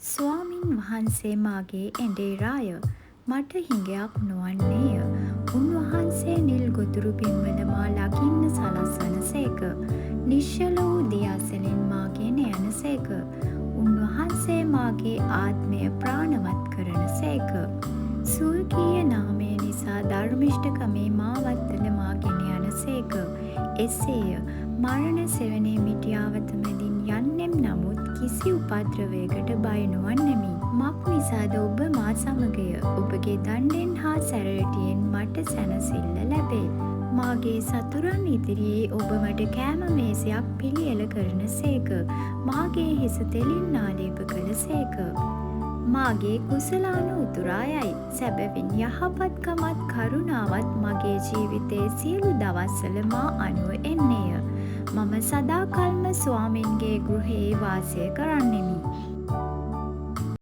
ස්වාමින් වහන්සේ මාගේ එඬේරාය, මට හිඟයක් නොවන්නේය. උන්වහන්සේ නිල් ගොදුරු බිම්වල මා ලගින්න සලස්වන සේක. නිශ්චල වූ දිය අසලින් මා ගෙන යන සේක. උන්වහන්සේ මාගේ ආත්මය ප්‍රාණවත් කරන සේක. ස්වකීය නාමය නිසා ධර්මිෂ්ඨකමේ මාවත්වල මා ගෙන යන සේක. එසේය, මරණ සෙවණේ මිටි ආවත මැදින් යන්නෙම් නමුත් කිසි උපද්‍රවයකට බය නොවන්නෙමි. මක් නිසාද ඔබ මා සමගය. ඔබගේ දණ්ඩෙන් හා සැරයටියෙන් මට සැනසිල්ල ලැබේ. මාගේ සතුරන් ඉදිරියේ ඔබ මට කෑම මේසයක් පිළියෙල කරන සේක. මාගේ හිස තෙලින් ආලේප කළ සේක. මාගේ කුසලාන උතුරා යයි. සැබවින් යහපත්කමත් කරුණාවත් මගේ ජීවිතයේ සියලු දවස්වල මා අනුව එන්නේය. මම සදාකල්ම ස්වාමින්ගේ ගෘහයේ වාසය කරන්නෙමි.